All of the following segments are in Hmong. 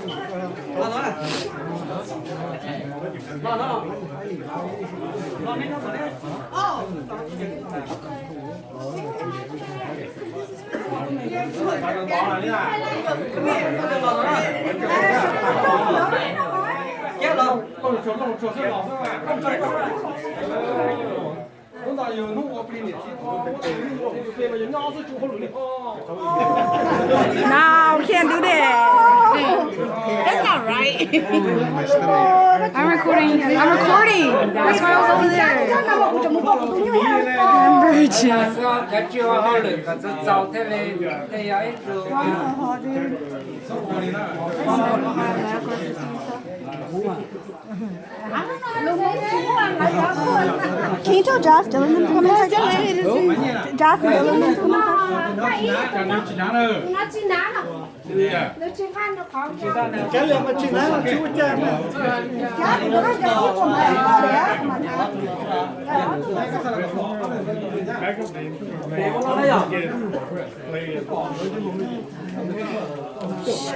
No, we can't do that. That's not right. I'm recording. I'm recording. That's why I was over there. I'm virgin. Cov tsis ua hauj lwm kom txaus txaus thiaj li, thiaj yog ib tug. Can you tell Josh Dillerman to come and talk? Josh Dillerman to come and talk.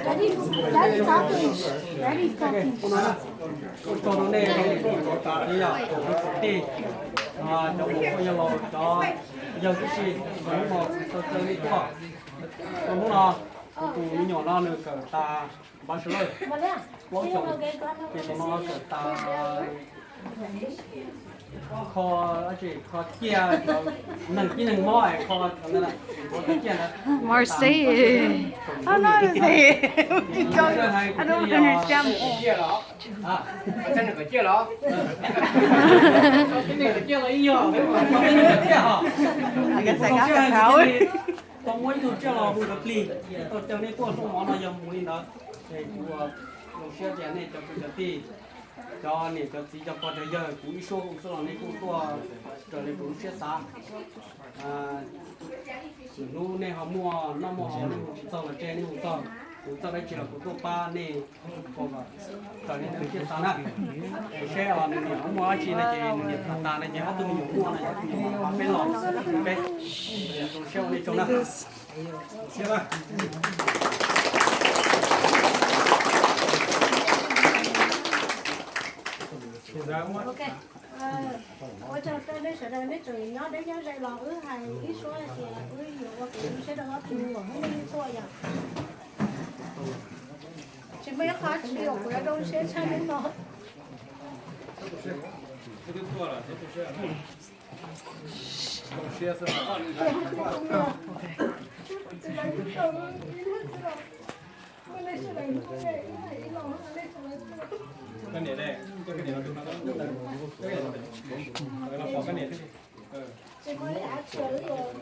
Daddy, Daddy talking. Daddy talking. Ua tsaug rau nej, ib yam cov kwv tij, cov muam phooj ywg laus, cov yawg tib si, hnub no kuv tau caw nej tuaj. Tau hnub no kuv tus me nyuam no nws kawm tas bachelor, plaub xyoos, ces tus no kawm tas kho, kho ciaj, neeg tib neeg mob es kho ciaj ntawd. Marseille. I don't know what to say. I don't understand. Tau muab ib tug tsiaj los hu cov plig, tau caw nej tuaj rooj mov no yog mus li ntawd. Ces kuv zoo siab tias nej cov kwv cov tij, cov niam cov txiv cov pog cov yawg, kuv ib suab xwb los nej kuj tuaj raws li kuv lub siab xav. Lwm hnub nej ho muaj noj muaj haus nej hu tsis txog los tseg, nej hu txog, kuv txawj dab tsi los kuv tuaj pab nej ua kom raws li nej lub siab xav na. Kuv seb os nws niam muaj dab tsi no ces nws niam tham tas no ces ob tug me nyuam muaj no ces ob tug me nyuam mam pab peb los peb. Zoo siab ua nej tsaug na. Ua tsaug rau nej sawv daws, nej tseem nyob deb nyob ze los wb hais ib suab tias wb yuav ua kev zoo siab rau ob tug me nyuam hnub nej tuaj yom. Tsis muaj ib qho tsis uas kuv yuav zoo siab tshaj li no. Tsis muaj ib qho tsis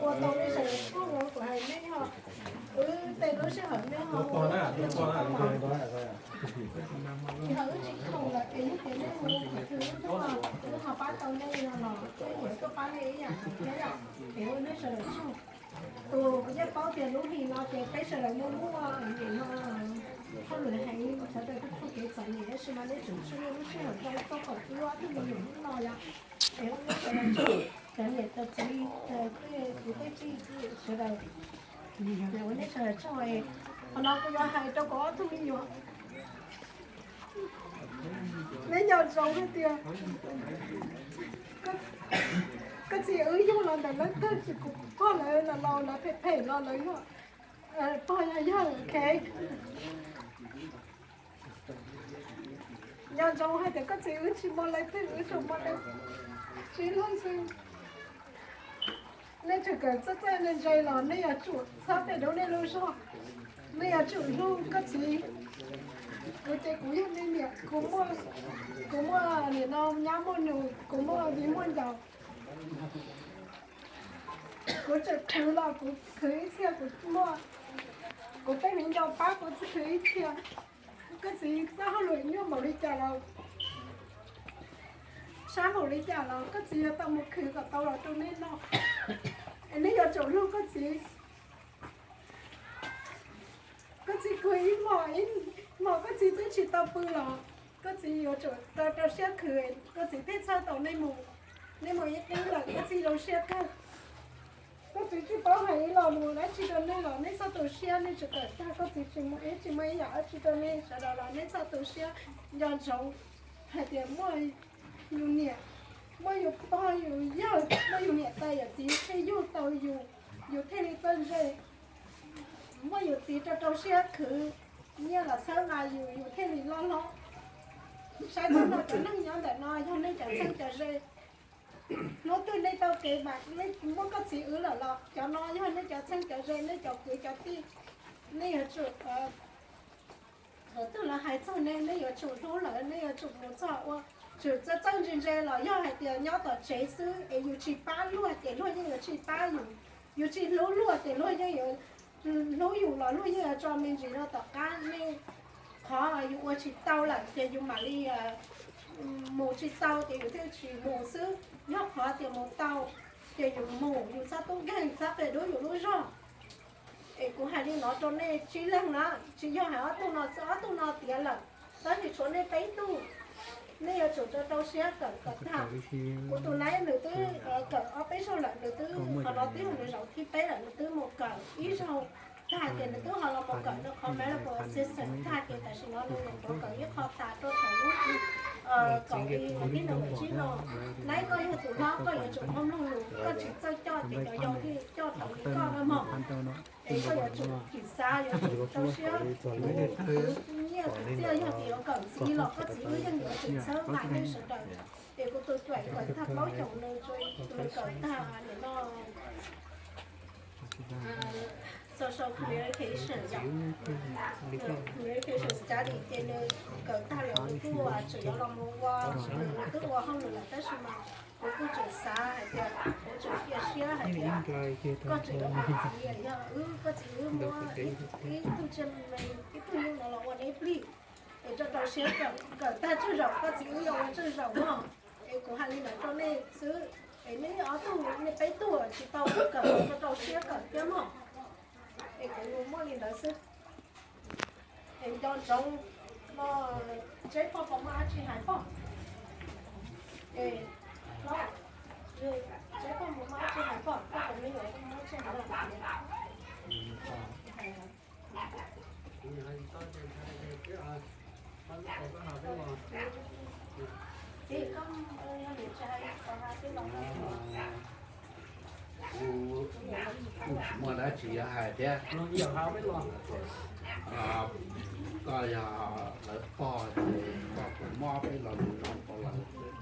uas ua tau nej sawv daws tsaug los kuv hais nej ho, wb tej lub sij hawm nej ho, tsis ho wb tsis khoom lawm ces yog tias nej hu qhov twg wb tuaj, wb ho pab tau nej no los wb yuav tuaj pab nej ib yam thiab yom. Ces ua nej sawv daws tsaug. Tus yeej paub tias lub hlis no ces peb sawv daws muaj muaj nim no hauj lwm heev, sawv daws kuj taug kev txom nyem tab sis mas nej tseem tshuav nej lub sij hawm rau tau kom wb ob tug me nyuam hnub no yom. Es ua nej sawv daws tsaug, cov niam cov txiv, kwv tij sawv daws, ua nej sawv daws tsaug. Qhov no kuv yuav hais rau kuv ob tug me nyuam. Neb nco ntsoov hais tias koj txiv wb yug los ntawm leej twg tsis, kuv pog lawv los laus lawv phem phem los lawv yog pog yog yawg, ok. Nco ntsoov hais tias koj txiv wb tsis muaj leej twg, wb tsuas muaj leej txiv hlob xwb. Nej tseem kawm txawj txawj ntse ntse los nej yuav tsum txhob pem dub nej lub zog, nej yuav tsum hlub koj txiv. Kuv ces kuv yog nej niam, kuv muaj, kuv muaj nim no nyab muaj nus, kuv muaj viv muaj ncaus. Kuv tseem khwv los kuv khwv ib txhia, kuv muaj, kuv tej viv ncaus pab kuv tsis khwv ib txhia. Koj txiv txoj hauj lwm nyuaj npaum li cas los, sab npaum li cas los koj txiv yuav tau mus khwv kom tau los rau nej noj. Es nej yuav tsum hlub koj txiv. Koj txiv khwv ib hmos, ib hmos koj txiv twb tsis tau pw los koj txiv yuav tsum rau rau siab khwv, koj txiv thiaj txhawj tau nej mus. Nej mus ib qib lawm koj txiv zoo siab kawg. Koj txiv tsis paub hais ib lo lus dab tsi rau nej los nej txhob tu siab, nej tsis tawm tag, koj txiv tsis muaj ib, tsis muaj ib yam dab tsi rau nej sawv daws los nej txhob tu siab. Nco ntsoov hais tias muaj yus niam, muaj yus pog yus yawg, muaj yus niam tais yawm txiv thiaj yug tau yus, yus thiaj li txawj ntse. Muaj yus txiv rau rau siab khwv nyiaj los txhawb nqa yus, yus thiaj li loj hlob. Saib txog no cov neeg nyob ntawm no yog nej cov txheeb cov ze. Hnub twg nej tau kev mas nej muab koj txiv wb lawm los cov no yog nej cov txheeb cov ze, nej cov kwv cov tij, nej yuav tsum, thaum twg lawv hais txog nej, nej yuav tsum hlub lawv, nej yuav tsum mus txog ua, tsum txawj txawj ntse ntse los yog hais tias nyob tom tsev xwb es yus tsis pab luag ces luag yeej yuav tsis pab yus, yus tsis hlub luag ces luag yeej yuav hlub yus los luag yeej yuav tso me ntsis rau tom qab nej. Qhov yus ua tsis tau lawm ces yus mam li mus tsis tau ces yus thiaj tsis mus xwb, yog qhov tias mus tau ces yus mus, yus txhob tub nkeeg, txhob qia dub yus lub zog. Es kuv hais li no rau nej tsib leeg na, tsis yog hais ob tug no xwb, ob tug no tiav lawm, tab sis tshuav nej peb tug, nej yuav tsum rau rau siab kawm kom tag. Kuv tus naib nws twb kawm ob peb zaug lawm, nws twb, qhov no twb yog nws zaum thib peb lawm, nws twb mus kawm ib zaug tag ces nws twb ho los mus kawm nws qhov medical assistant tag ces tam sim no nws nyuam qhuav kawm ib qho tas rau thaum lub kaum ib, lub tsib no. Naib, koj yog tus hlob koj yuav tsum muaj mloog lus, koj tsis txawj coj ces cov yau thiaj coj raws li koj na mog. Es koj yuav tsum tsis xav, yuav tsum rau siab, khwv nyiaj khwv txiaj, yog tias yuav kawm ntxiv los koj txiv wb yeej yuav tsum txhawb nqa nej sawv daws. Es kuv tus cuam kawm tag plaub xyoos, nws kawm tag nim no social communication, communication study ces nws kawm tag lawm nws kuj tseem yuav los mus ua, nws twb ua hauj lwm lawm tab sis mas kuv kuj tseem xav hais tias kuv tseem cia siab hais tias koj tseem yuav kawm ntxiv, yog wb, koj txiv wb muab ib tug tsiaj me, ib tug nyuj no los ua neb plig. Es rau rau siab kawm tag tsawg zaum koj txiv wb yuav ua tsawg zaum mog. Es kuv hais li ntawd rau nej xwb. Es nej ob tug, nej peb tug tsis tau kawm, rau rau siab kawm thiab mog. Es kuv muaj li ntawd xwb. Es nco ntsoov no, Tseb pog puas muaj dab tsi hais pog? Es, Tseb pog puas muaj dab tsi hais pog? Koj tus me nyuam muaj dab tsi hais? Kuv tsis muaj dab tsi yuav hais thiab. Koj yog lawv pog ces koj puas mob peb los mus zoo rau lawv, kuv zoo.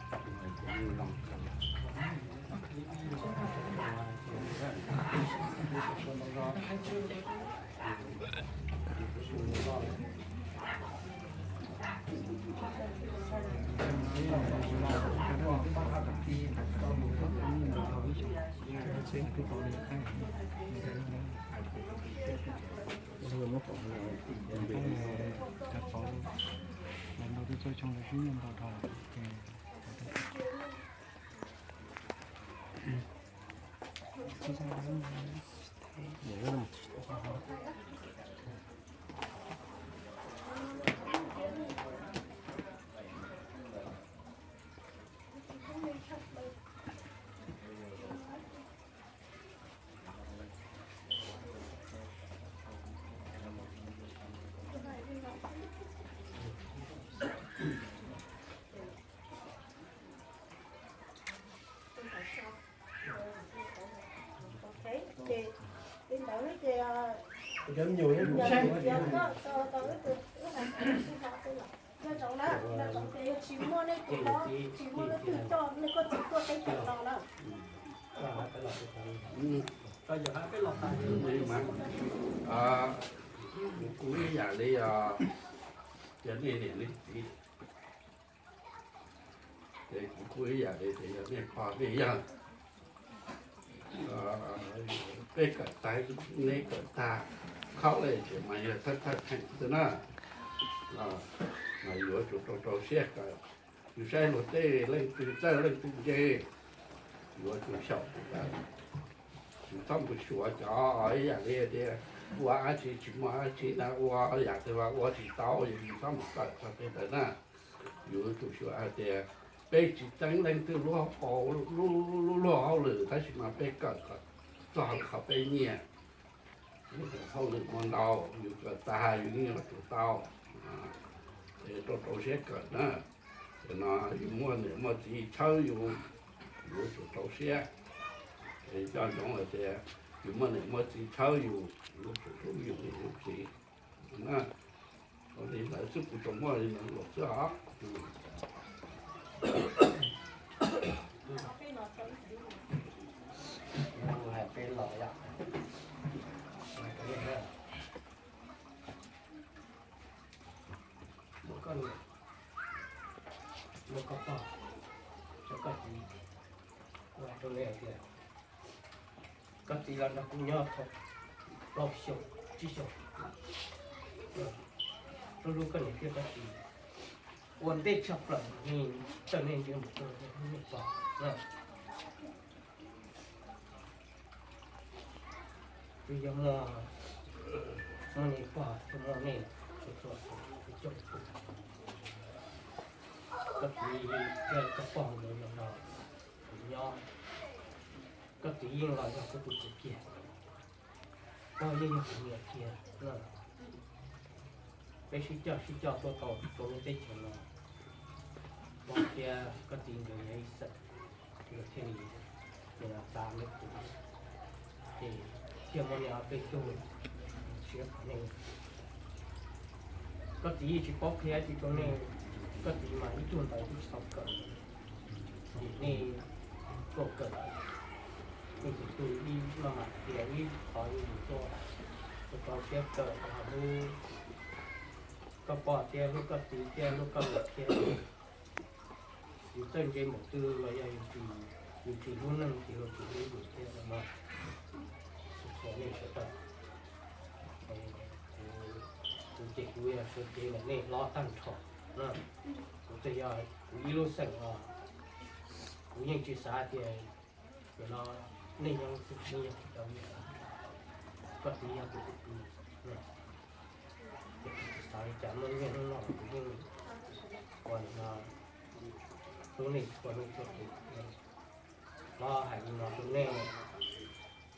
Ces li ntawd ces, nco ntsoov na, nco ntsoov ces yog tsis muaj nej tus hlob, tsis muaj leej twg coj nej koj txiv tuaj teb chaws no na. Kuv ib yam li, yog nej niam nej txiv, ces kuv kuj ib yam li tias yog nej pog nej yawg. Peb kawm tag, neb kawm tag, khaub li ces mas yog thawj thawj theem xwb na. Mas yuav tsum rau rau siab kawm. Yus saib luag tej leej twg txawj leej twg ntse, yuav tsum xyaum kawm. Tsis txhob mus xyuas cov ib yam li tias ua dab tsi tsis muaj dab tsi na, ua yam twg los ua tsis tau, yus tsis txhob mus kawm txog tej ntawd na. Yus tsum xyuas hais tias peb tsis teeb leej twg lub, lub luag hauj lwm tab sis mas peb kawm kom txog qhov peb nyiaj, yus hauj lwm muaj ntau, yus kawm tag yus yeej yuav tsum tau, es rau rau siab kawm na. Ces no yus muaj niam muaj txiv txhawb yus, yus tsum rau siab. Es nco ntsoov hais tias yus muaj niam muaj txiv txhawb yus, yus tsum hlub yus niam yus txiv na. Ua li ntawd xwb, kuv tsuas muaj li ntawd xwb os. Muaj koj niam, muaj koj pog, muaj koj txiv, kuv hais rau nej hais tias koj txiv los nrog kuv nyob tau plaub xyoos tsib xyoos, hlub hlub koj niam thiab koj txiv ua ntej tshaj plaws, nej txawj nej ntsia mus rau nej pog. Twb yog muaj, muaj nej pog thiab muaj nej txhua txhua tus, koj txiv thiab koj pog nkawd los no kuv nyob, koj txiv yeej los yog kuv tus txiv kiag, pog yeej yog kuv niam kiag na. Peb sib coj sib coj tuaj tau rau lub teb chaws no, pog thiab koj txiv nkawd yog ib xeem, nkawd thiaj li, ces los txav me kuv, ces thiaj muaj nej ob peb tug siab qhov nej. Koj txiv yeej tsis paub qhia tsis rau nej, koj txiv mas ib tug ntawd twb tsis tau kawm, ces nej tuaj kawm, nej txiv tug ib maj mam qhia ib qhov ib mus tuaj, rau siab kawm rau hlub koj pog thiab hlub koj txiv thiab hlub koj niam thiab. Yus txawj ntse npaum twg los yog yus tsis, yus tsis hlub neeg ces luag tsis hlub yus thiab no. Txhua nej sawv daws, kuv ces kuv yog sawv cev ntawm nej hlob tag nrho na. Kuv txawm yog kuv ib lub xeem los kuv yeej tsis xav tias nim no nej nyob xwb nej yog kuv cov me, koj txiv yog kuv tus kwv, ces kuv tsis xav li cas, muaj niaj hnub no kuv yeej ua nim no hlub nej txhua leej txhua tus. Hlob hais li no rau nej,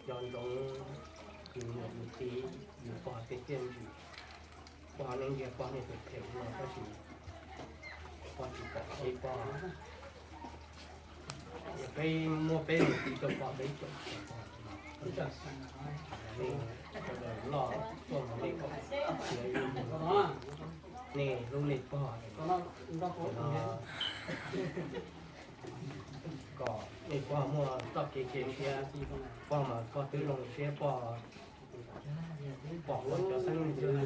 nco ntsoov yus niam yus txiv yus pog tiag tiag ntsis, pog nej ntsia pog nej phem phem no tab sis pog tsis pom qhib pog. Yog peb muab peb mus tiv rau pog peb caum pog, nej sawv daws loj tuaj mus nej kom nej hlub nej pog, kom nej pog muaj txoj kev cia siab, pog mas pog twb zoo siab pog pom koj cov xeeb ntxwv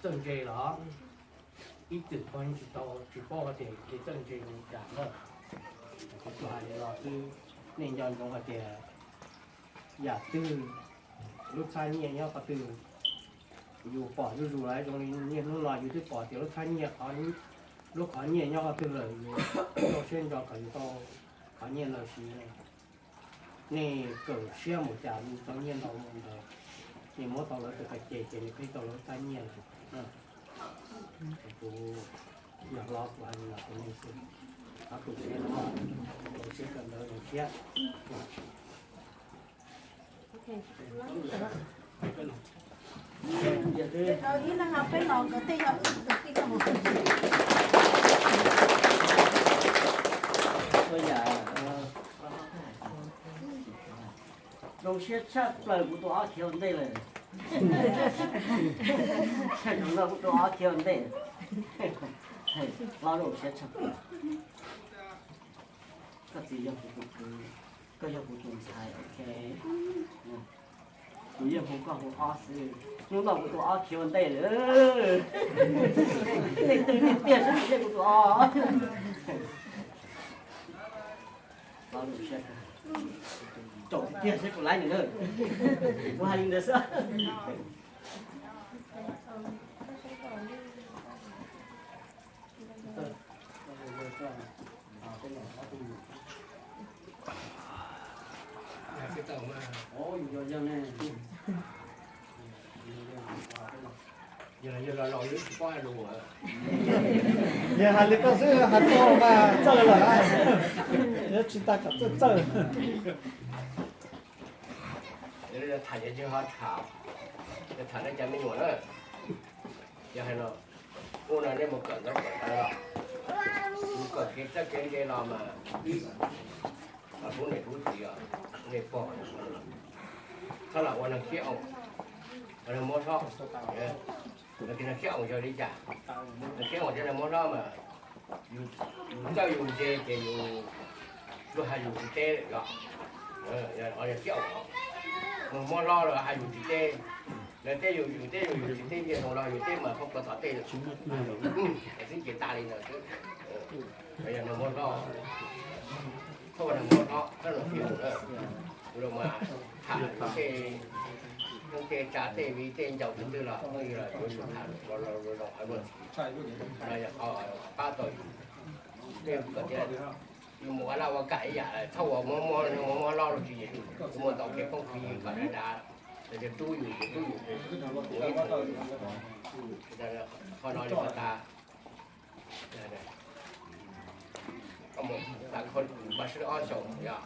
txawj ntse los ib txwm pog yeej tsis tau tsis paub hais tias kev txawj ntse zoo li cas na. Kuv tsuas hais li no xwb, nej nco ntsoov hais tias yam twg, lub txhab nyiaj nyob qhov twg, yus pom zuj zus lawm, zoo li niaj hnub no yus twb pom tias lub txhab nyiaj, lub qhov nyiaj nyob qhov twg lawm, yus rau siab ntso kom yus tau qhov nyiaj ntawd siv. Nej kawm siab mus cas yus tau nyiaj ntau mus ntawd, nej muab tau lawv tus qe ces ces nws qhib tau lawv txhab nyiaj lawm. Kuv yog hlob kuv hais li no rau nej xwb, ob tug siab no, siab kawm ntawv zoo siab. Zoo siab tshaj plaws kuv tus ob khiv ua ntej lawm. Zoo no kuv tus ob khiv ua ntej. Hlob zoo siab tshaj plaws. Koj txiv yog kuv tus kwv, koj yog kuv tus ntxhais, ok. Kuv yeej hu koj hu ob xwb, hnub no kuv tus ob khiv ua ntej lawm. Nej twg nej tiag seb kuv yeej kuv tus ob. Tsaus tiag seb kuv laib nws na. Kuv hais li ntawd xwb. Yog hais li koj xwb hais tau mas txawj lawm, yuav tsis tas kom txawj txawj. Tham ces tsis ho tham, tham nej cov me nyuam na. Yog hais no, ua no nej mus kawm ntaub kawm ntawv los, mus kawm kev txawj kev ntse los mas ib, hlub niam hlub txiv os, nej pog txhob lam ua neeg khiab oos, ua neeg mob hlob. Tias neeg khiab oos yog li cas? Neeg khiab oos thiab neeg mob hlob mas yus txawj yus ntse ces yus, luag hais yus tsis teb lawm os. Yog khiab oos, neeg mob hlob los hais yus tsis teb, lawv teb yus yus teb, yus yus tsis teb, nyias zoo los yus teb mas pheej kov tom tej, xwb ces tas li ntawd xwb. Yog neeg mob hlob, txhob ua neeg mob hlob, txhob ua neeg khiab oos na. Los mas tham tej, tej tsa tej viv tej ncaus tus twg los pheej yog yuav yus tham los zoo qhov luag txim no yog qhov pab tau yus. Tej kom tias yus mus ua laj ua kam ib yam, txhob ua mob mob mob mob hlob los tsis, yus mus tau kev phooj ywg kom dav dav, lawv tias rub yus ces rub yus, mus ib tug, qhov no li ko tas. Koj mus tas kho Npaj Siab ob xyoos yog,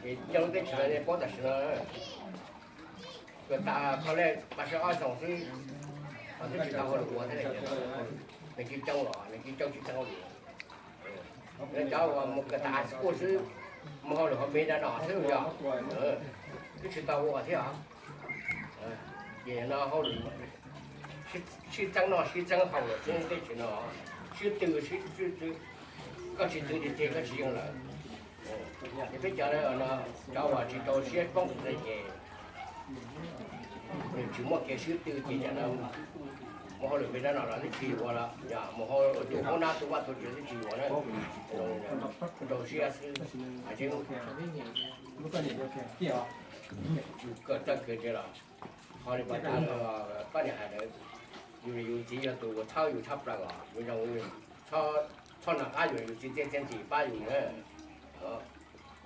ces coj lub teb chaws nej paub tam sim no, kawm tas kho lej Npaj Siab ob xyoos xwb, ho twb tsis tau hauj lwm ua thiab, nws tsis coob los nws tsis coob tsis tau hauj lwm. Cov uas mus kawm tas high school xwb, mus hauj lwm hauv Mes Kas Nos xwb yog, twb tsis tau ua thiab os. Ces no hauj lwm sib txeeb noj sib txeeb haus lawm xwb, teb chaws no sib tw sib tw, koj tsis twv tiag tiag koj tsis yeej lawm. Ces peb cov no, cov uas tsis rau siab poob tus ntawd ces nws tsis muaj kev sib tw ces cov no mus hauj lwm Mes Kas Nos los twb tsis yuav lawm, yog mus hauj lwm tus hoob nab tus vaj tus tsev twb tsis yuav na. Rau siab xwb, kawm txawj kawm ntse los, qhov li pas tas koj niam hais ntawd, yus niam yus txiv yog tus uas txhawb yus tshaj plaws os, yus zoo, txhob nco qab yus niam yus txiv txiaj txiaj ntsig pab yus na.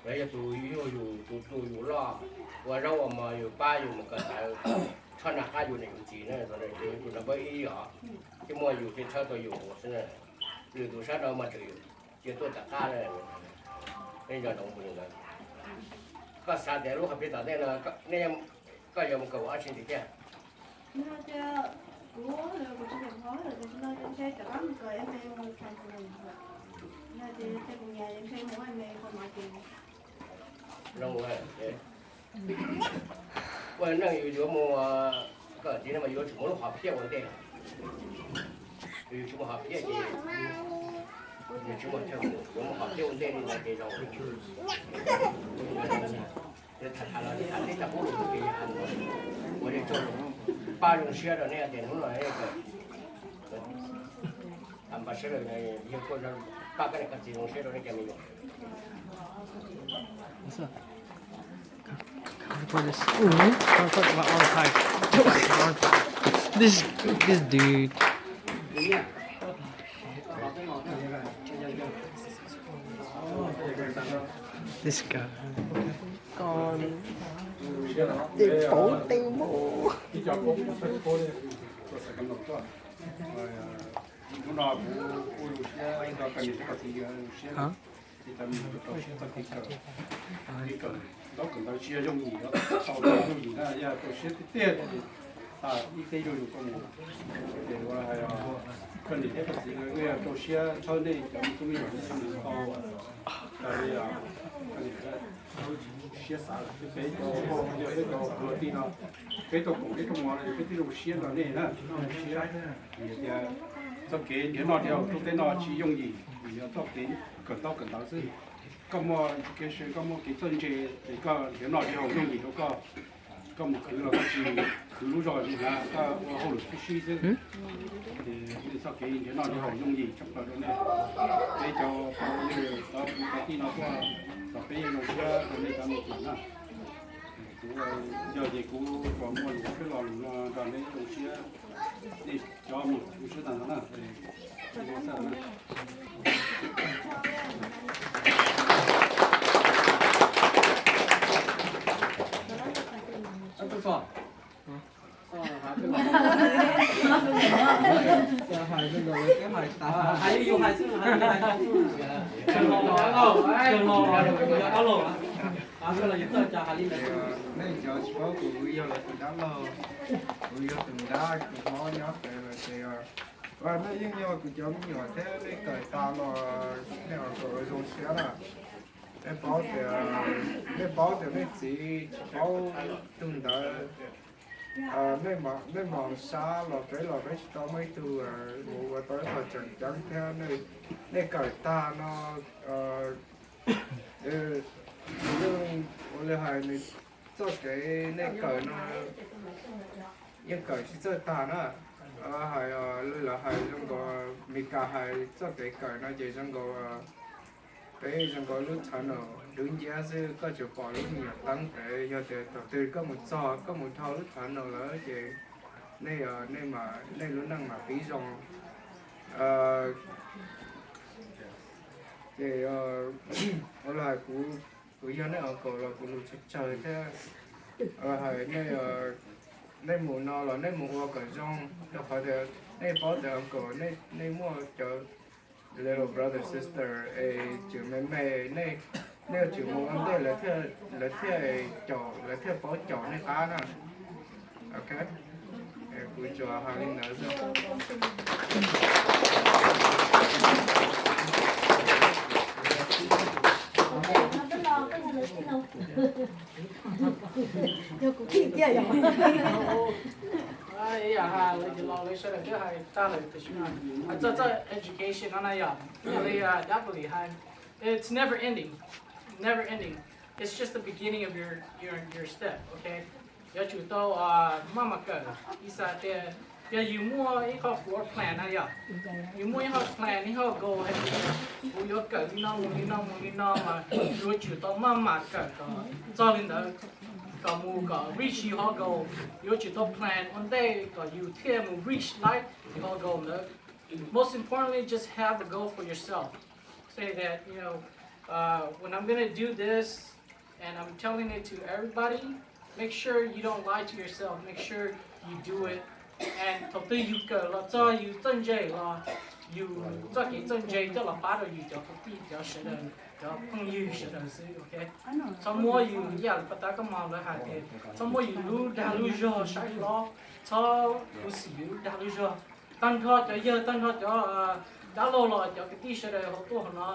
Lawv yog tus yug yus, tus tu yus loj, ua zaub ua mov yus pab yus mus kawm ntawv, txhob nco qab yus niam yus txiv na, tus no pab ib os, thiaj muaj yus thiaj txhawb tau yus xwb na. Lwm tus sab nraud mas tseem cia tuaj tom qab, nej nco ntsoov mus li ntawd. Koj xav tias lub hauv peb tom ntej no, koj yuav mus kawm ua dab tsi ntxiv thiab? Ua neej yus yuav mus, koj tias no mas yuav tsum muaj lub hom phiaj ua ntej. Yus tsis muaj hom phiaj ces, yus tsis muaj chaw mus, yuav muaj hom phiaj ua ntej li ntawd ces zoo. Tham tham los tham teb tag pub lus ces yog ua li tso, pab zoo siab rau nej tias hnub no Npaj Siab yog tuaj pab koj niam koj txiv zoo siab rau nej cov me nyuam. This, this dude. This guy. Con. Tej pov tej mov. Hnub no kuv kuj zoo siab, koj niam thiab koj txiv zoo siab, ces cov me nyuam rau siab txoj kev kawm, kev kawm ntaub kawm ntawv tsis yog yooj yim, tau yooj yim na, yog rau siab tiag tiag ces ib teb yuav yus tuaj mus. Ces ua hais koj niam thiab koj txiv yog rau siab txhawb nej cov me tub me nyuam nej tau, raws li koj niam siab xav lawm, peb cov pog yog peb cov kwv tij no, peb tau koom peb rooj mov no peb twb zoo siab rau nej na, zoo siab. Vim tias txoj kev nrhiav noj nrhiav haus lub teb no tsis yooj yim, vim yog txoj kev kawm ntaub kawm ntawv xwb. Koj muaj kev, koj muaj kev txawj ntse ces koj nrhiav noj nrhiav haus yooj yim rau koj. Koj mus khwv los koj tsis khwv lub zog li na, koj ua hauj lwm sib sib xwb. Ces nej txoj kev nrhiav noj nrhiav haus yooj yim tshaj plaws rau nej. Peb cov pog yawg cov kwv cov tij no tuaj, peb yeej zoo siab rau nej cov me nyuam na. Kuv yog ces kuv tsuas muaj lus peb lo lus no nrog nej zoo siab, nej cov me nyuam zoo siab tag nrho na. Hais li yus hais xwb, hais li yus hais xwb. Tseem los, tseem los, yog dab laug. Nej cov tsis paub kuv yog lawv tus dab laug, kuv yog tus dab tus hlob nyob pem lawm ces, nej yeej yog kuv cov me nyuam thiab nej kawm tas los nej ua kom zoo siab na. Nej paub tias, nej paub tias nej txiv tsis paub tug ntawd, nej mam sab los peb los peb tsis tau muaj ib tug mus ua tau ib qho tseem ceeb thiab. Nej kawm tag no, yeej ua li hais nws txoj kev nej kawm no yeej kawm tsis txawj tag na. Hais, lawv hais zoo nkaus, Meskas hais txoj kev kawm no ces zoo nkaus, peb zoo nkaus lub tunnel dub nciab xwb, koj tsuas pom lub me nyuam teeb pem. Yog tias thaum twg koj mus txog, koj mus dhau lub tunnel lawm ces nej, nej, nej lub neej mam pib zoo. Ces ua li hais kuv, kuv yog nej uncle los kuv lus tsawg tsawg thiab. Hais nej, nej mus no los nej mus ua kom zoo, rau qhov tias nej paub tias uncle nej muaj cov little brother sister es tseem me me, nej, nej yuav tsum mus ua ntej lawv thiaj, lawv thiaj caum, lawv thiaj paub caum nej qab na. Ok, kuv tsuas hais li ntawd xwb. Yog kuv khib tiag yog. Ib yam hais lawv ces los lawv sawv daws twb hais tag lawm tiam sis mas hais txog txoj education no na yom, yog li Dab Lis hais, it's never ending, never ending. It's just the beginning of your, your, your step, ok? Yuav tsum tau maj mam kawm, ib xav tias yog yus muaj ib qho floor plan na yom, yus muaj ib qho plan, ib qho goal hais tias kuv yuav kawm li no mus li no mus li no mas yuav tsum tau maj mam kawm kom txog li ntawd, kom mus kom reach yus qhov goal, yuav tsum tau plan ua ntej kom yus thiaj mus reach life yus qhov goal ntawd. Most importantly, just have a goal for yourself. Say that, you know, uh, when I'm gonna do this, and I'm telling it to everybody, make sure you don't lie to yourself. Make sure you do it. And thaum twg yus kawm los txog yus txawj ntse los yus txoj kev txawj ntse coj los pab rau yus cov kwv tij, cov sawv daws, cov phooj ywg sawv daws xwb, ok? Txhob muab yus, ib yam li pas tab koj mog lawv hais tias txhob muab yus lub dag lub zog saib hlob, txhob khuv xim yus lub dag lub zog. Tag nrho cov yawg, tag nrho cov dab laug los cov kwv tij sawv daws hauv tuaj hauv no,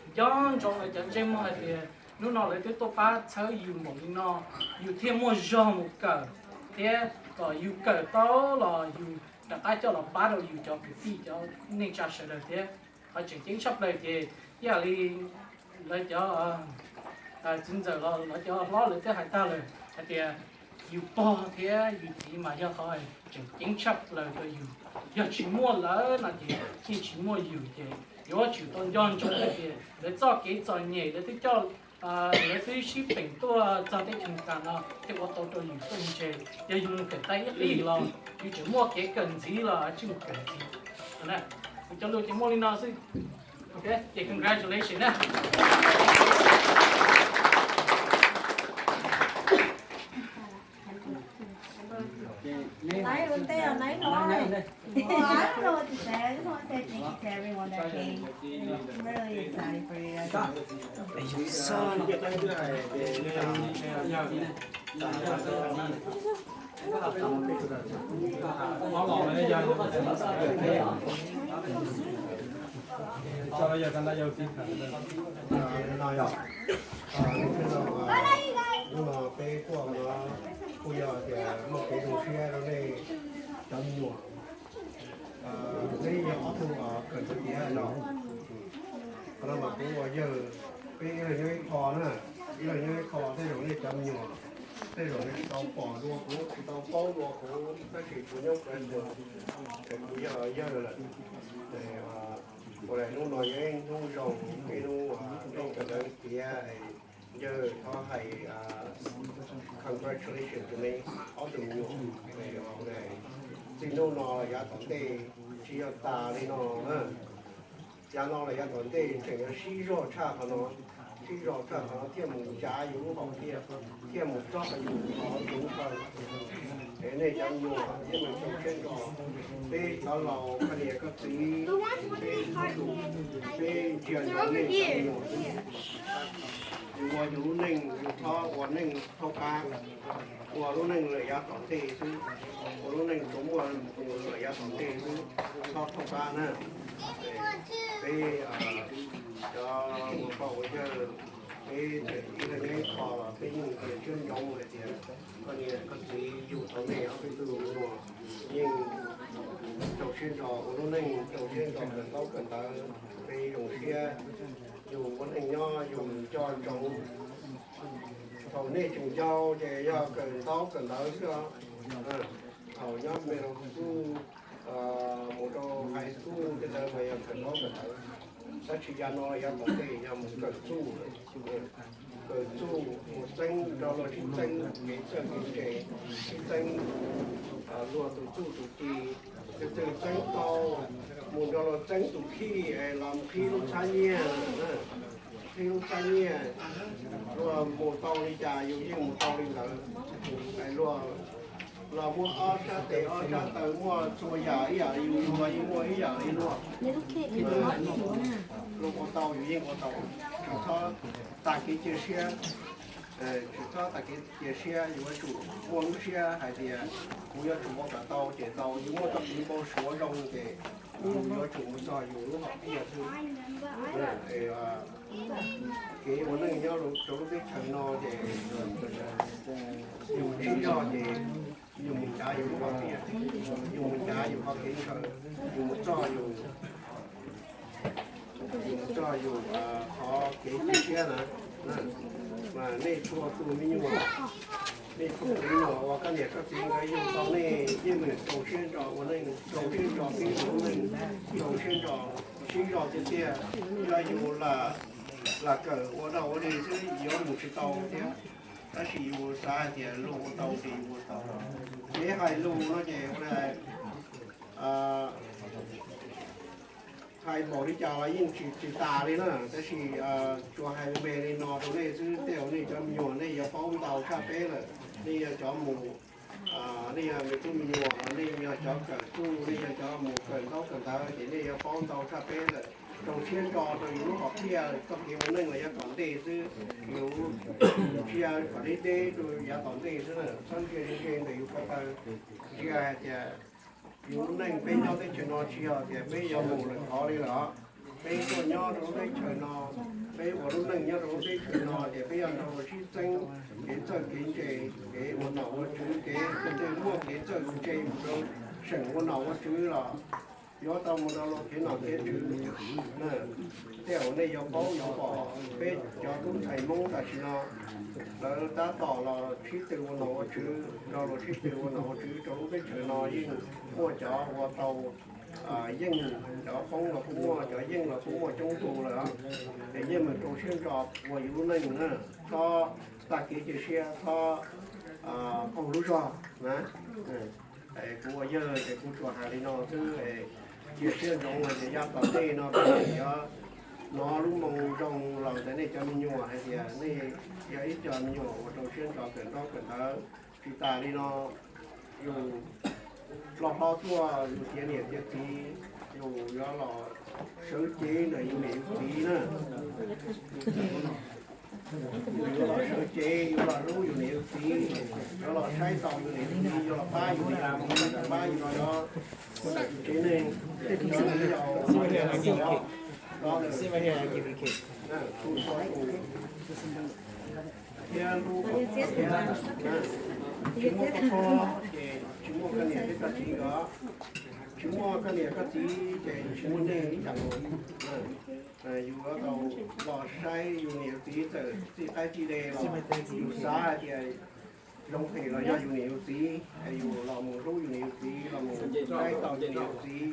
nco ntsoov lawv cov ntsej muag hais tias hnub no lawv twb tuaj pab txhawb yus npaum li no, yus thiaj muaj zog mus kawm, thiab kom yus kawm tau los yus rov qab coj los pab rau yus cov kwv tij cov neej tsa sawv daws thiab. Qhov tseem ceeb tshaj plaws ces ib yam li lawv cov txiv ntxawm los lawv cov hlob lawv twb hais tag lawm hais tias yus pog thiab yus txiv mas yog qhov tseem ceeb tshaj plaws rau yus. Yog tsis muaj lawv no ces yeej tsis muaj yus, ces yuav tsum tau nco ntsoov hais tias lawv txoj kev txom nyem lawv twb coj, lawv twb sib peem tuaj txog teb chaws Amelikas no thiaj ua tau rau yus txawj ntse. Yog yus mus kawm tau ib qib los yus tseem muaj kev kawm ntxiv los tsij mus kawm ntxiv. Kuv cov lus ces muaj li no xwb. Ok, ces congratulations na. Naiv ua ntej os, Naiv no. Oh, I don't know what to say. I just want to say thank you to everyone that came. I'm really excited for you guys. No yog, hnub no peb tuaj no kuj yog tias muaj kev zoo siab rau nej cov me nyuam. Peb yog ob tug kawm ntawv tiav no, qhov no mas kuv ua yawg, peb ib leeg nyob ib qho na, ib leeg nyob ib qho, tej zaum nej cov me nyuam, tej zaum nej tsis tau pom dua kuv, tsis tau paub dua kuv, tab sis kuv nyob kuv, kuv yog yawg lawm. Ua li hnub no yog ib hnub zoo, ib hnub nej kawm ntawv tiav, yawg thov hais congratulations to me, ob tug me nyuam. Txij hnub no yav tom ntej tsis yog tas li no na. Yav no los yav tom ntej tseem yuav sib zog tshaj qhov no, sib zog tshaj qhov no thiaj mus ncav yus lub hom phiaj, thiaj mus txog yus qhov tseem ceeb. Es nej cov me nyuam thiab mus xyoo tshiab nrho, peb cov laus, koj niam koj txiv, peb, peb ntsia ntsoov nej cov me nyuam. Ua yus lub neej yus txhob ua neej thaub qab, ua lub neej lawm yav tom ntej xwb, ua lub neej tsuas muaj yus lawm yav tom ntej xwb, txhob thaub qab na. Peb cov ua poj ua yawg, peb tseem ib leeg nyob ib qho los peb yeej siab ntsoov hais tias koj niam koj txiv yug tau nej ob peb tug me nyuam, yeej rau siab ntso ua lub neej, rau siab ntso kawm ntaub kawm ntawv, peb zoo siab, yus ua neej nyob yus coj ntsoov. Thaum nej tseem yau ces yog kawm ntaub kawm ntawv xwb os. Thaum nyob middle school mus rau high school tej ntawd mas yog kawm ntaub kawm ntawv. Tab sis yav no yav tom ntej yog mus kawm txuj, kawm txuj mus txeeb rau luag sib txeeb kev txawj kev ntse, sib txeeb luag tus txuj tus ci, tus twg txeeb tau mus nrog luag txeeb tus khij es los qhib lub txhab nyiaj, qhib lub txhab nyiaj, luag mus tau li cas yus yeej mus tau li ntawd. Luag los muaj ob sab tes ob sab taw, muaj txhua yam ib yam li yus, luag yeej muaj ib yam li luag. Luag ua tau yus yeej ua tau, tsis txhob tag kev cia siab. Tsis txhob tag kev cia siab, yuav tsum muaj lub siab hais tias kuv yuav tsum ua kom tau ces tau, yus muaj txoj kev npau suav zoo ces yus yuav tsum mus txog yus lub hom phiaj xwb. Kev ua neej nyob rau lub teb chaws no ces yus tsis yog ces yus mus ncav yus lub hom phiaj, yus mus ncav yus qhov kev ntshaw, yus mus txog yus, yus mus txog yus qhov kev cia siab na. Mas nej txhua tus me nyuam, nej txhua tus me nyuam uas koj niam koj txiv nkawd yug tau nej yeej meem rau siab ntso ua neej, rau siab ntso pib ua neej, rau siab ntso sib zog tiag tiag. Yog yus lam kawm ua dog ua dig xwb yuav mus tsis tau thiab. Tab sis yus xav hais tias luag ua tau ces yus ua tau. Kev hais lus no ces ua li hais npaum li cas los yeej tsis tsis tas li na, tab sis tsuas hais me me li no rau nej xwb, tej zaum nej cov me nyuam nej yuav paub ntau tshaj peb lawm. Nej yog cov mus, nej yog me tub me nyuam, nej yog cov kawm txuj, nej yog cov mus kawm ntaub kawm ntawv ces nej yuav paub ntau tshaj peb lawm. Rau siab ntso rau yus lub hom phiaj, txoj kev ua neej los yav tom ntej xwb, yus ntsia kom deb deb rau yav tom ntej xwb na, txhob ntsia ntse ntawm yus ko taw. Ntsia hais tias yus lub neej peb nyob teb chaws no tsis yog tias peb yuav mus lawm qhov li lawm. Peb tuaj nyob rau lub teb chaws no, peb ua lub neej nyob rau lub teb chaws no ces peb yuav nrog luag sib txeeb kev txawj kev ntse, kev ua nom ua tswv, kev ua tej muaj kev txawj ntse mus rau seem ua nom ua tswv los yuav tau mus rau luag kev nom kev tswv. Tej zaum nej yuav paub yuav pom peb cov tub ntxhais Hmoob tam sim no lawv tab tom los sib tw ua nom ua tswv, nrog luag sib tw ua nom ua tswv rau lub teb chaws no yeej muaj cov ua tau yeej, cov poob los kuj muaj, cov yeej los kuj muaj coob tus lawm. Es yeej meem rau siab ntso ua yus lub neej na, txhob tag kev cia siab, txhob qaug lub zog na. Kuv ua yawg ces kuv tsuas hais li no xwb. Cia siab ntsoov hais tias yav tom ntej no peb yuav hnov lub moo zoo los ntawm nej cov me nyuam hais tias nej yog ib co me nyuam uas rau siab ntso kawm ntaub kawm ntawv. Tsis tas li no, yus loj hlob tuaj yus tiav niam tiav txiv, yus yuav los sawv cev ntawm yus niam yus txiv na. Yus yuav los sawv cev, yuav los hlub yus niam yus txiv, yuav los saib taus yus niam yus txiv, yuav los pab yus niam yus txiv, pab yus los yog ua ntawm yus tsev neeg, yus txiv yau, yus txiv yau, thiab hlub kom thiab. Tsis muaj koj pog ces tsis muaj koj niam thiab koj txiv os, tsis muaj koj niam koj txiv ces tsis muaj nej ib yam nkaus. Yus yuav tau los saib yus niam yus txiv txawm txij qaib txij dev los yus xav hais tias zoo phem los yog yus niam yus txiv, yus los mus hlub yus niam yus txiv, los mus saib taus yus niam yus txiv.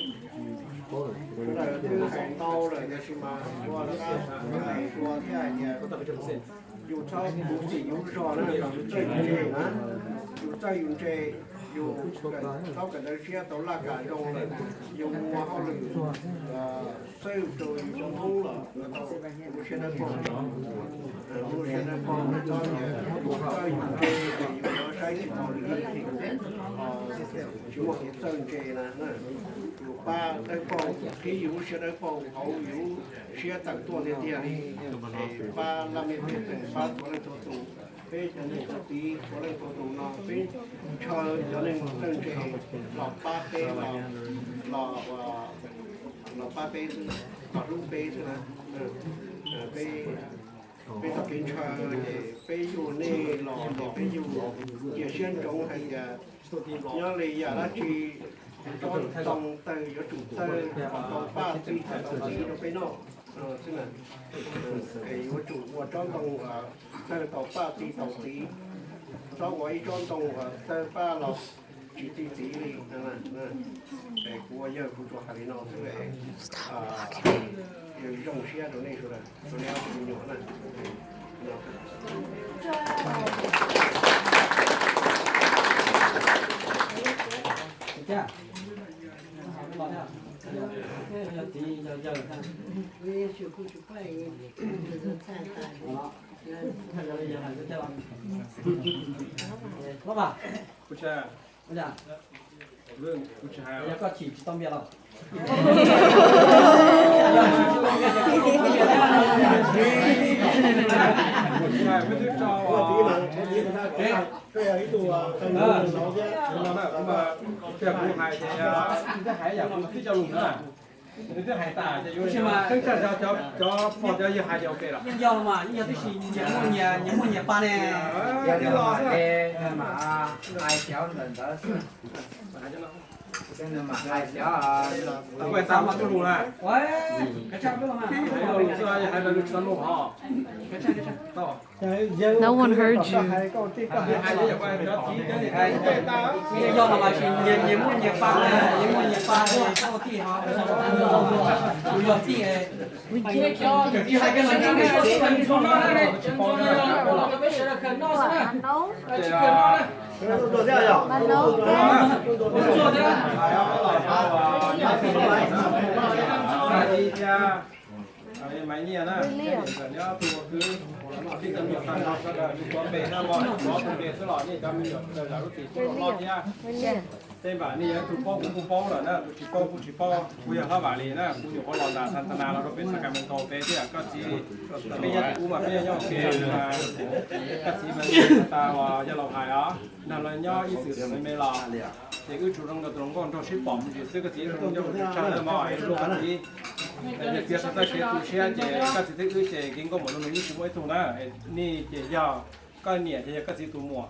Sawv daws twb hais ntau lawm tiam sis mas ua hais dua thiab hais tias yus txhob khuv xim yus lub zog na, yus txawj yus ntse na, yus txawj yus ntse, yus txhob kawm ntawv siab tau laj kam zoo lawm, yus mus ua hauj lwm txawj rau yus cov Hmoob los yuav tau ua siab dawb paug, ua siab dawb paug, txhob tias yus txawj yus ntse ces yus yuav Saib tsis taus li, tsis muaj kev txawj ntse na, yus pab dawb paug, qhib yus lub siab dawb paug hauv yus lub siab tawm tuaj tiag tiag li. Es pab laj mej pej xeem, pab txhua leej txhua tus, peb cov niam cov txiv txhua leej txhua tus no, peb ntshaw cov neeg txawj ntse los pab peb, los pab peb xwb, los hlub peb xwb na. Peb, peb txoj kev ntshaw ces peb yug nej los ces peb yug cia siab ntsoov hais tias nyob li yam dab tsi tsob ntoo tawg yuav tsum tawg kom tau paj txi tau tiv rau peb noj xwb na. Es yuav tsum ua tsob ntoo tawg tau paj txi tau tiv, txhob ua ib tsob ntoo tawg paj los tsis txi txiv li. Es kuv ua yawg kuv tsuas hais li no xwb, zoo siab rau nej sawv daws, rau nej ob tug me nyuam na. Los mas, yog koj chim tsis tau npias los. Kuv hais tias twb hais yam kuv twb cov lus na, twb hais tas ces yuav, cov pog cov yawg hais ces ua ke lawm. Yeej yog los mas, yeej yog tib si, nyias muaj nyias, nyias muaj nyias pa ne. Mas hais xyov ntawm ntawd xwb. Mas hais xyov, kuv hais tas mas tub lus na. Hais lus xwb, hais lus tsis tau lus hos. No one heard you. Yog los mas, nyias muaj nyias pa, nyias muaj nyias pa, tij ho, yog tij. Maiv Nyiaj na, nyob tus ua kwv, tij cov me nyuam tag nrho sawv daws, tus tuav npe na, tus tuav tus npe xwb los nej cov me nyuam sawv daws zam lub txim pub rau hlob thiab. Tej npam nej yog tus paub kuv kuj paub lawm na, tus tsis paub kuj tsis paub. Kuv yog Hlob Vam Lis na, kuv nyuam qhuav los nram Santana los rau pem Sacramento pem thiab koj txiv. Peb nyob tim ub mas peb nyob ua ke mas, koj txiv mas tas uas yog laus hais os, nrog lawv nyob ib txwm me los, ces wb tsuas zoo nkaus tus hluas nkauj nraug sib pom mus ntsis xwb, koj txiv zoo nkaus tus tsawg lawm mog, es luag koj txiv. Yog tias txog txoj kev tu siab ces koj txiv thiab wb ces kev nkauj muam nus nus wb tsis muaj ib tug na. Nej ces yog koj niam ces yog koj txiv tus muam,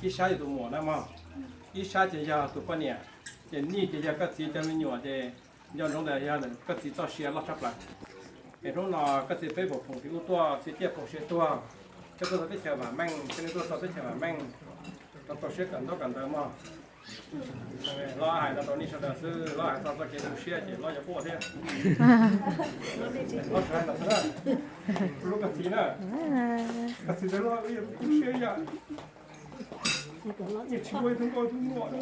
ib sab yog tus muam na mog, ib sab ces yog tus poj niam, ces nej ces yog koj txiv cov me nyuam ces nco ntsoov tias yog koj txiv txoj sia loj tshaj plaws. Es hnub no koj txiv peb puas foom tis ub tuaj txiv ciaj foom siab tuag, koj tuaj txog teb chaws vam meej, koj nej tuaj txog teb chaws vam meej, rau tau siab kawm ntaub kawm ntawv mog. Hlob hais no rau nej sawv daws xwb, hlob hais txog txoj kev tu siab ces hlob yuav quaj thiab. Hlob tsis hais ntawd xwb na, lub koj txiv na, koj txiv ntawd hlob wb yuav tu siab ib yam, yeej tsis muaj ib tug nkauj ib tug muam.